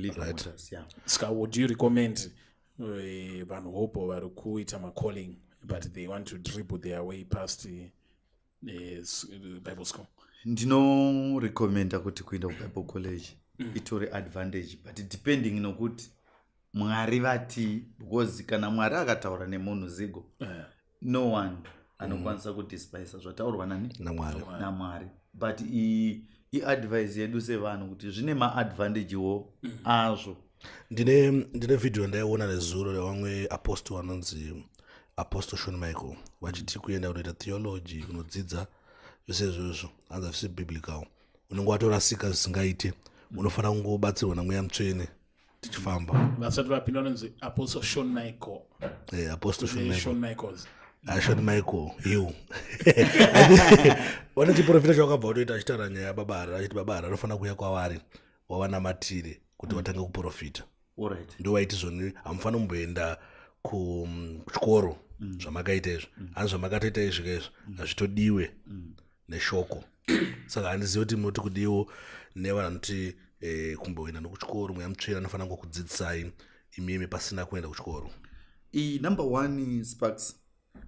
Living Waters, yeah. Saka would you recommend vanhu hopo vari kuita macalling, but they want to dribble their way past Bible school? Ndinorecommenda kuti kuenda kuBible college itori advantage, but depending nokuti Mwari vati, because kana Mwari akataura nemunhu, Zigo, no one anokwanisa kudespisa zvataurwa nani? NaMwari. NaMwari. But iadvice yedu sevanhu kuti zvine maadvantagewo azvo. Ndine vhidhiyo ndaiona nezuro revamwe apostle vanonzi Apostle Sean Michael, vachiti kuenda kunoita theology, kunodzidza zvese izvozvo, hanzi hazvisi biblical, unenge watorasika zvisingaite, unofanira kungobatsirwa naMweya Mutsvene tichifamba. Vasati vapinda, vanonzi Apostle Sean Michael? Apostle Sean Michael. Sean Michaels. Ah, Sean Michael Hill vane chiprofita chavakabva kutoita achitaura nyaya yababa Harare, achiti Baba Harare anofanira kuuya kwavari wavanamatire kuti vatange kuprofita. Ndo vaiti zvoni hamufaniri kumboenda kuchikoro zvamakaita izvi, hanzi zvamakatoita izvi kaizvi hazvitodiwe neshoko. Saka handizivi kuti munoti kudiwo nevanhu vanoti kumboenda nokuchikoro, Mweya Mutsvene anofanira kungokudzidzisai imimi pasina kuenda kuchikoro. Iyi number one, Sparks,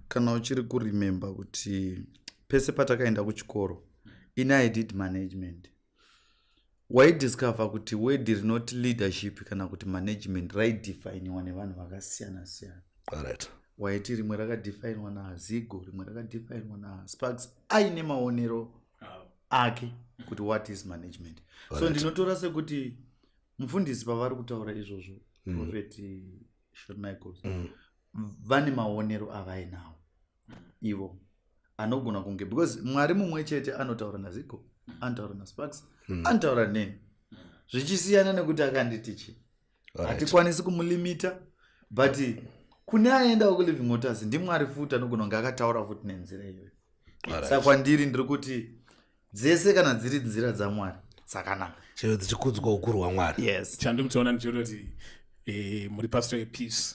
kana uchiri kuremember kuti pese patakaenda kuchikoro, ini I did management, waidiscover kuti word rinoti leadership kana kuti management raidefiniwa nevanhu vakasiyana siyana. Waiti rimwe rakadefiniwa naZigo, rimwe rakadefiniwa naSparks aine maonero ake kuti what is management. So ndinotora sekuti mufundisi pavari kutaura izvozvo, Prophet Sean Michaels, vane maonero avainawo ivo anogona kunge, because Mwari mumwe chete anotaura naZigo, anotaura naSparks, anotaura neni, zvichisiyana nekuti akanditi chii. Hatikwanisi kumulimita, but kune aendawo kuLiving Waters ndiMwari futi anogona kunge akataura futi nenzira iyoyo. Saka kwandiri ndiri kuti dzese kana dziri nzira dzaMwari dzakanaka. Chero dzichikudzwa ukuru hwaMwari. Yes. Chandiri kutoona ndichototi muri pastor yepeace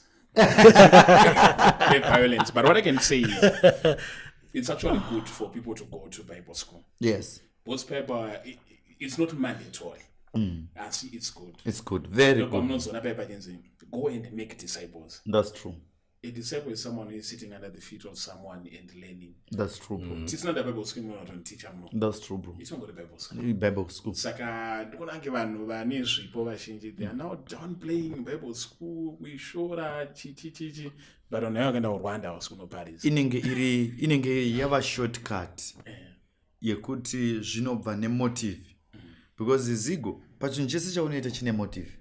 violence, but what I can say is it's actually good for people to go to Bible school because paper, it's not mandatory, asi it's good. It's good, very good. Pamunozoona paipa chinzi "Go and make disciples." That's true. A disciple is someone who is sitting under the feet of someone and learning. That's true, bro. Tisina da Bible school, munotoniticha muno. That's true, bro. Itongori Bible school. Bible school. Saka ndikuona ange vanhu vane zvipo vazhinji, they are now downplaying Bible school, kuishora, chichi chichi, but vanhu vaiva vakaenda kuRwanda hausi kunoparis. Inenge yava shortcut yekuti zvinobva nemotive, because Zigo, pachinhu chese chaunoita chine motive.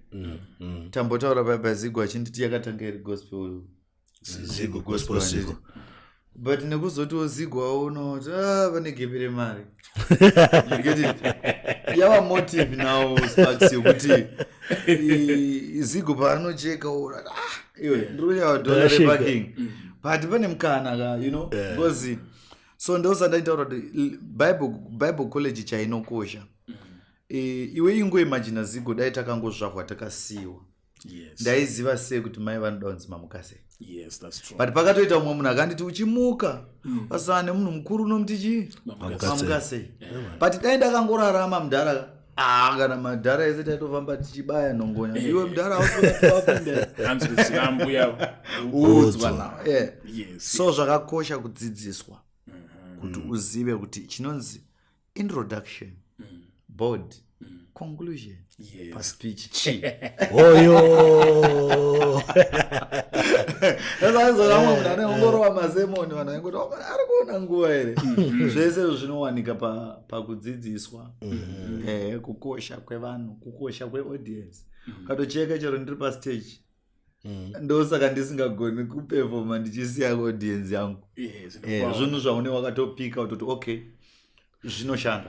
Tambotaura paipa Zigo achinditi yakatanga iri gospel. Zigo, gospel Zigo. But nekuzotiwo Zigo aona kuti, ah, vane gepi remari. You get it? Yava motive now, Sparks, yokuti Zigo paanocheka ora, ah, iwe ndiri kuchava dhola Ndakasheka. reparking, but pane mukana ka, because so ndosandaitaura kuti Bible college chainokosha. Iwe ingoimagina, Zigo, dai takangozvarwa takasiyiwa, ndaiziva sei kuti mai vanoda kunzi mamuka sei? Yes, that's true. But pakatoita umwe munhu akanditi uchimuka pasana nemunhu mukuru unomuti chii? Mamuka. Mamuka sei? But dai ndakangorarama mudhara, ah, kana madhara ese taitofamba tichibaya nongonya, iwe mudhara hausipinda. Hanzi kuziva mbuya. Udzwa now, yeah. So zvakakosha kudzidziswa kuti uzive kuti chinonzi introduction, body, conclusion paspeech chi. Oyo. Aizoramba munhu anongorova masemoni, vanhu vaingoti, "Oh, ari kuona nguva here?" Zvese izvo zvinowanika pakudzidziswa kukosha kwevanhu, kukosha kweaudience. Ukatocheka chero ndiri pastage, ndosaka ndisingagoni kupefoma ndichisiya audience yangu. Zvinhu zvaune wakatopika kutoti okay, zvinoshanda.